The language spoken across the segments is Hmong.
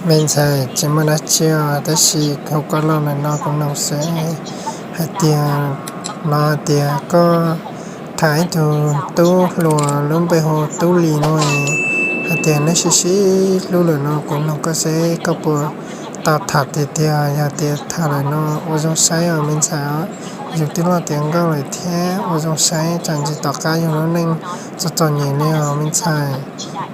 Me ntxhais, tsis muaj dab tsi os, tab sis hu koj los ntawm no kuv nug xwb hais tias, no tias koj tham ib tug tub hluas lub npe hu Tub Lis no, hais tias neb sib sib hlub lawm no kuv nug koj seb koj puas tau tham tiag tiag, yog tias tham lawm no ua zoo saib os me ntxhais os. Yus twb loj tiav nkauj lawm thiab ua zoo saib tsam ntsis tom qab yus lub neej txom txom nyem li os me ntxhais.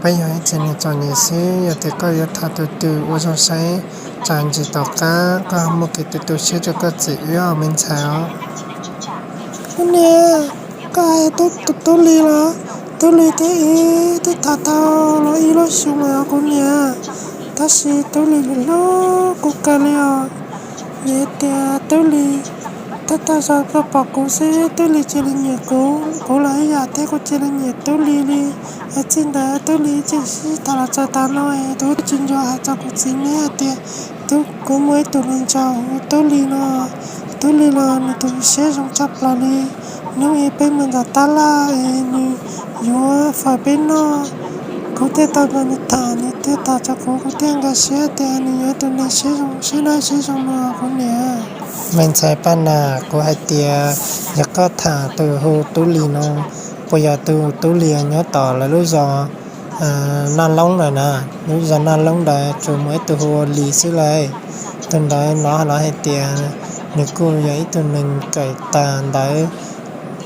Peb yog ib txwm neeg txom nyem xwb, yog tias koj yuav tham tus twg ua zoo saib tsam ntsis tom qab koj ho muaj kev tu tu siab rau koj txiv wb os me ntxhais os. Kuv niam, koj hais tus Tub Lis los? Tub Lis thiab wb twb tham tau los ib lub xyoo lawm os kuv niam, tab sis Tub Lis hlub kuv kawg li os. Vim tias Tub Lis tab tom zoo rau pom kuv xwb, Tub Lis cia li nyiam kuv, kuv los ib yam thiab, kuv cia li nyiam Tub Lis li. Es txij ntawd Tub Lis tseem sib tham los txog tav no es kuv tsis nco hais txog kuv txiv neb hais tias kuv muaj ib tug neeg ntxhais hu Tub Lis no. Tub Lis los nws tus siab zoo tshaj plaws li. Hnub ib peb mus nram tab laj es nws yuav fawm peb noj, kuv thiaj tau nrog nws tham, nws thiaj tham rau kuv, kuv thiaj nkag siab tias nws yog tus neeg siab zoo, siab dawb siab zoo no kuv niam. Me ntxhais Paj Nas, kuv hais tias yog koj tham tus hu Tub Lis no, puas yog tus Tub Lis nyob tom lawv lub zos Naj Loob lawm na? Lub zos Naj Loob ntawd tsuas muaj ib tug hu ua Lis xwb lauj. Tus ntawd hnov lawv hais tias nws kuj yog ib tug neeg kawm tag ntawv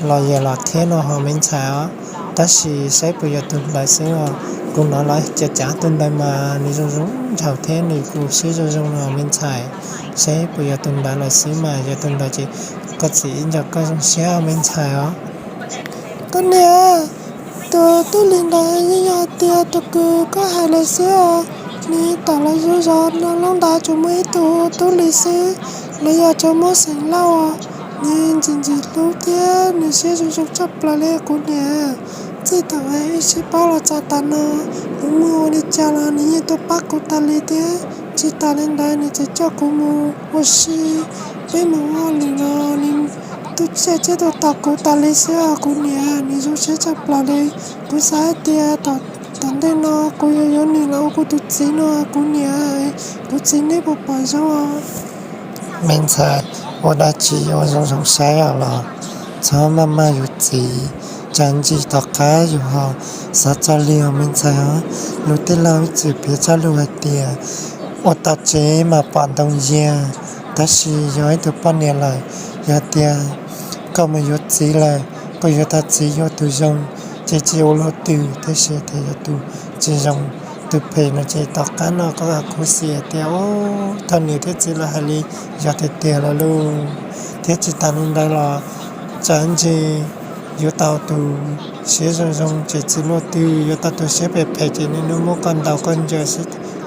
los yam los thiab no ho me ntxhais os. Tab sis saib puas yog tus ntawd xwb os. Kuv hnov lawv cav cav tus ntawd mas nws zoo zoo nraug thiab nws kuj siab zoo zoo no me ntxhais. Saib puas yog tus ntawd lawm xwb mas yog tus ntawd ces koj txiv ib nco koj zoo siab me ntxhais os. Koj niam, tus Tub Lis ntawd yeej yog tias tus kws koj hais lawm xwb os. Nws tom lawv lub zos Naj Loob ntawd tsuas muaj ib tug hu Tub Lis xwb, lawv yog cov Hmoob xeem Lauj os. Nws ntxim ntxim hlub thiab nws siab zoo zoo tshaj plaws li kuv niam. Txij thaum wb sib paub los txog tav no, kuv muaj ua li cas los nws yeej tuaj pab kuv tas li thiab. Tsis tas li ntawd nws tseem coj kuv mus ua si, peb mus ua hauj lwm los nws tuaj txhawb thiab tuaj tos kuv tas li xwb os kuv niam. Nws zoo siab tshaj plaws li. Kuv xav hais tias tom ntej no kuv yuav yuav nws los ua kuv tus txiv no kuv niam. Kuv txiv neb puas pom zoo os? Me ntxhais, ua dab tsi ua zoo zoo saib os los txhob maj maj yuav txiv, tsam ntsis tom qab yus ho xav txog li os me ntxhais os. Lus tej laug ib txwm piav txoj lus hais tias ua tau tsev mas pom ntoo yiag, tab sis yog ib tug poj niam lawm, yog tias koj mus yuav txiv lawm, koj yuav tau txiv yuav tus zoo, ces tsis ua luaj twg, tab sis tias yuav tus tsis zoo, tus phem no ces tom qab no koj khuv xim tias ub, thaj niam thiab txiv lawv hais li yog tiag tiag lawm lauj. Thiab tsis tas li ntawd los tsam ntsis yuav tau tus siab zoo zoo ces tsis luaj twg, yuav tau tus siab phem phem ces niaj hnub muab koj ntaus koj ntsaws,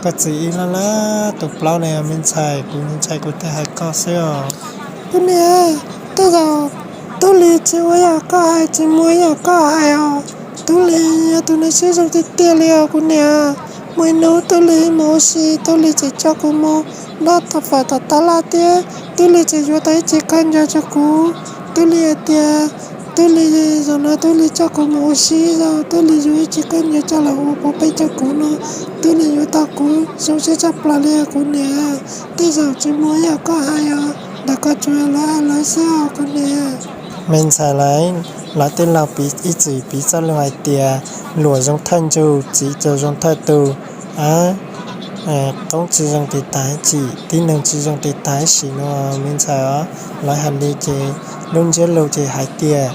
koj txiv ib lab lab tus plaub na me ntxhais. Kuv me ntxhais kuv thiaj hais koj xwb os. Kuv niam, tej zaum Tub Lis tsis ua yam koj hais, tsis muaj yam koj hais os. Tub Lis yog tus neeg siab zoo tiag tiag li os kuv niam. Muaj ib hnub Tub Lis mus ua si, Tub Lis tseem coj kuv mus noj fawm tom tab laj thiab Tub Lis tseem yuav tau ib ce khaub ncaws rau kuv. Tub Lis hais tias Tub Lis, zaum no Tub Lis coj kuv mus ua si, zaum Tub Lis yuav ib ce khaub ncaws coj los ua pov peb rau kuv no, Tub Lis yuav tau kuv zoo siab tshaj plaws li os kuv niam. Tej zaum tsis muaj yam koj hais os, ntawm koj tsuas lawv hais lawv xwb os kuv niam. Me ntxhais, lawv tej laug ib txwm piv txoj lus hais tias luam zoo thawj ntsug, txiv txawm zoo thawj tug. Qoob tsis zoo tis tas txim, tib neeg tsis zoo tis tas sim no me ntxhais os. Lawv hais li ces lub ntsiab lus ces hais tias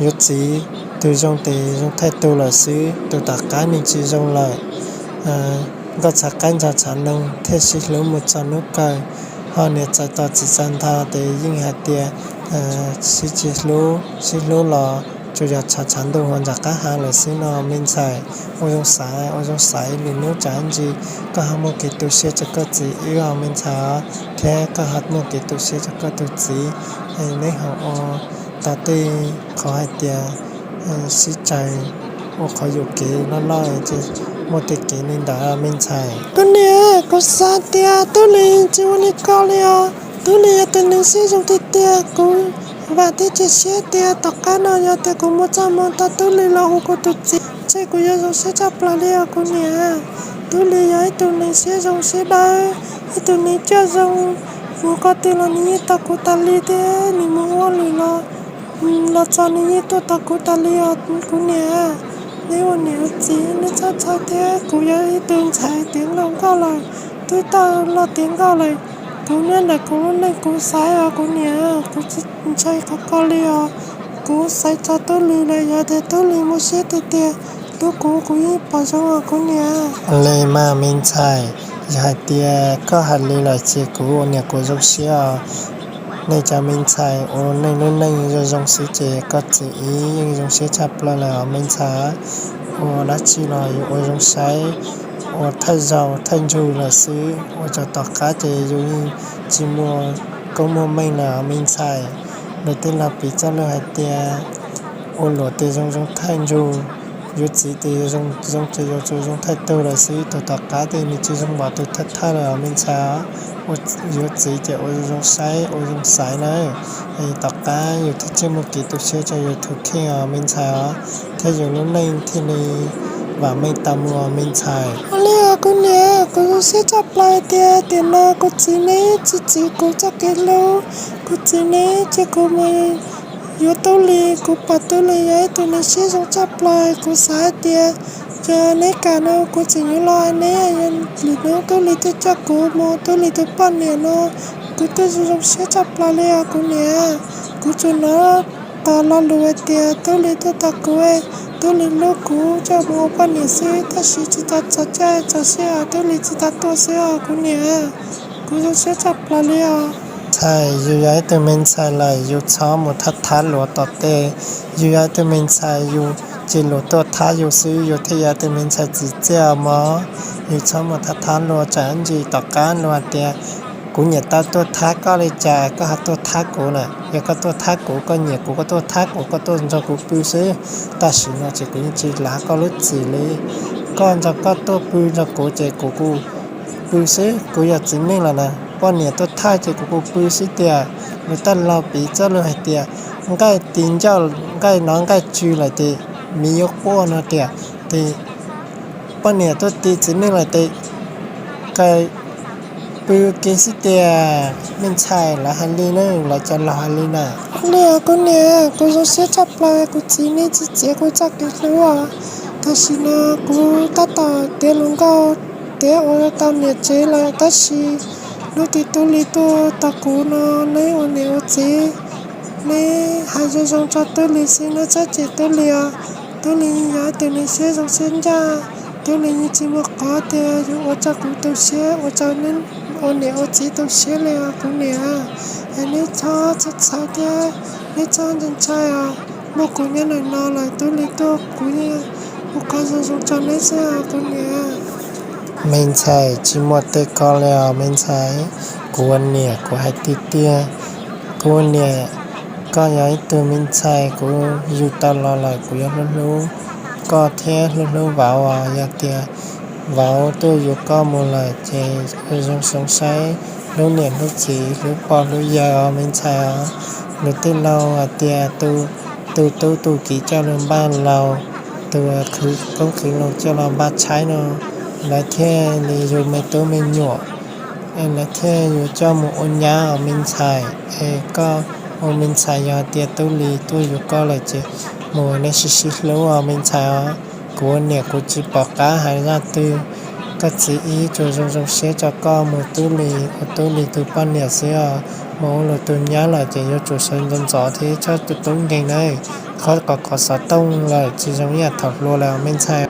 yuav txiv tus zoo tes zoo thawj tug lawm xwb, tus tom qab nws tsis zoo lawm. Nkauj txhav qaib nrog tshav noo thiaj sib hlub mus txog hnub kawg, ho niam txais tos txiv txais nto tes yeej hais tias sib tsis hlub, sib hlub los tsuas yog tshav tshav ntuj hauv nram qab hav lawm xwb no me ntxhais. Ua zoo xaiv, ua zoo xaiv lwm hnub tsam ntsis koj ho muaj kev tu siab rau koj txiv wb os me ntxhais os, thiab koj ho muaj kev tu siab rau koj tus txiv. Neb ho ua tau tej qhov hais tias sib tsaws ua qhov yuam kev loj loj ces muaj tej kev li ntawd me ntxhais. Kuv niam, kuv xav tias Tub Lis tsis ua li koj li os. Tub Lis yog tus neeg siab zoo tiag tiag, kuv vam thiab cia siab tias tom qab no yog tias kuv muaj txoj hmoo tau Tub Lis los ua kuv tus txiv, ntshe kuv yuav zoo siab tshaj plaws li os kuv niam. Tub Lis yog ib tug neeg siab zoo siab dawb, ib tug neeg coj zoo, mus qhov twg los nws yeej tos kuv tas li thiab nws mus ua hauj lwm los los txog nws yeej tuaj tos kuv tas li os kuv niam. Neb ua niam ua txiv neb txhob txhawj thiab, kuv yog ib tug ntxhais tiav nkauj nkauj lawm, twb tau loj tiav nkauj lawm. Kuv nyob ntawm kuv lub neej kuv xaiv os kuv niam, kuv tsis ntshai qhov ko li os. Kuv xaiv txog Tub Lis lawm, yog tias Tub Lis muaj siab tiag tiag hlub kuv, kuv yeej pom zoo os kuv niam. Li mas me ntxhais, yog hais tias koj hais li lawm ces kuv ua niam kuv zoo siab os. Nej cov me ntxhais ua neej lub neej zoo zoo xwb ces koj txiv ib yeej zoo siab tshaj plaws lawm os me ntxhais. Ua dab tsi los yus ua zoo saib, ua thawj zaug thawj ntsug lawm xwb, ua txog tom qab ces yus yeej tsis muaj koob muaj meej lawm os me ntxhais. Lawv tej laus piv txoj lus hais tias ua luam tes zoo zoo thawj ntsug, yuav txiv tes zoo zoo ces yuav tsum zoo thawj tug lawm xwb. Tus tom qab ces nws tsis zoo npaum tus thawj thawj lawm os me ntxhais os. Yuav txiv ces ua zoo zoo saib ua zoo xaiv na, tom qab yus thiaj tsis muaj kev tu siab rau yus tus kheej os me ntxhais os, thiab yus lub neej thiaj li vam meej tau mus os me ntxhais. Ua li os kuv niam, kuv zoo siab tshaj plaws tias tiam no kuv txiv neb tsis txwv kuv txoj kev hlub, kuv txiv neb cia kuv mus yuav Tub Lis. Kuv pom Tub Lis yog ib tug neeg siab zoo tshaj plaws, kuv xav hais tias yog neb kam no kuv tseem yuav los neb, yog lwm hnub Tub Lis tuaj coj kuv mus Tub Lis tus poj niam no, kuv twb zoo zoo siab tshaj plaws li os kuv niam. Kuv tsuas hnov tau lo lus hais tias Tub Lis tuaj tos kuv, Tub Lis hlub kuv coj mus ua poj niam xwb, tab sis tsis tau txog caij txog sij hawm Tub Lis tsis tau tuaj xwb os kuv niam. Kuv zoo siab tshaj plaws li os. Ntxhais, yus yog ib tug me ntxhais lawm yus txhob mus thab thab luag tom tej. Yus yog ib tug me ntxhais yus cia luag tuaj thab yus xwb yus thiaj yog ib tug me ntxhais txim txiaj mog. Yus txhob mus thab thab luag, tsam ntsis tom qab luag hais tias kuv nyiam tau tuaj thab koj li cas koj ho tuaj thab kuv na. Yog koj tuaj thab kuv, koj nyiam kuv, koj tuaj thab kuv, koj tuaj nrog kuv pw xwb. Tam sim no ces kuv yeej tsis lav koj lub txim li. Koj nrog koj tuaj pw nrog kuv ces kuv kuj pw xwb, kuv yog txiv neej lawm na. Poj niam tuaj thab ces kuv kuj pw xwb tiag. Luag tej laus piv txoj lus hais tias nqaij ti ncauj, nqaij nov nqaij tswv lawm ces miv yuav quaj no tiag. Ces poj niam tuaj ti txiv neej lawm ces kawg pw ua ke xwb tiag. Me ntxhais, lawv hais li na, lawv cov laus hais li na. Li os kuv niam, kuv zoo siab tshaj plaws kuv txiv nej tsis txiav kuv txoj kev hlub os. Tam sim no kuv tab tom tiav hluas nkauj, tiav ua tau niam tsev lawm, tab sis hnub twg Tub Lis tuaj tos kuv no, neb ua niam ua txiv, neb hais zoo zoo rau Tub Lis xwb, neb txhob cem Tub Lis os. Tub Lis yog ib tug neeg siab zoo siab ncaj, Tub Lis yeej tsis muaj qhov tias yuav ua rau kuv tu siab, ua rau neb ua niam ua txiv tu siab li os kuv niam. Es neb txhob txhawj txhawj thiab neb txhob ntshai ntshai os. Muaj kuv nyob ntawm no lawm, Tub Lis tuaj kuv yeej ua qhov zoo zoo rau neb xwb os kuv niam. Me ntxhais, tsis muaj tej ko li os me ntxhais. Kuv ua niam kuv hais tiag tiag. Kuv ua niam, koj yog ib tug me ntxhais kuv yug tau los lawm, kuv yuav hlub hlub koj thiab hlub hlub vauv os. Yog tias vauv tuaj yuav koj mus lawm ces ua zoo zoo saib, hlub niam hlub txiv, hlub pog hlub yawg os me ntxhais os. Luag tej laus hais tias tu tub tu kiv coj los npaj laus, tus khwv koob khwv loo coj los npaj tshaib no, lawv thiaj li yug me tub me nyuam, lawv thiaj yuav coj mus ua nyab os me ntxhais. Es koj ua me ntxhais, yog tias Tub Lis tuaj yuav koj lawm ces mus neb sib sib hlub os me ntxhais os. Kuv ua niam kuv tsis pom qab hais zaj twg, koj txiv ib tsuas zoo zoo siab rau koj mus Tub Lis ua Tub Lis tus poj niam xwb os. Mus ua luag tus nyab lawm ces yuav tsum sawv ntxov ntxov thiab txhob tu tub nkeeg na. Qhov qhov qhov xov tooj lawm tsis zoo ib yam thaum hluas lawm me ntxhais.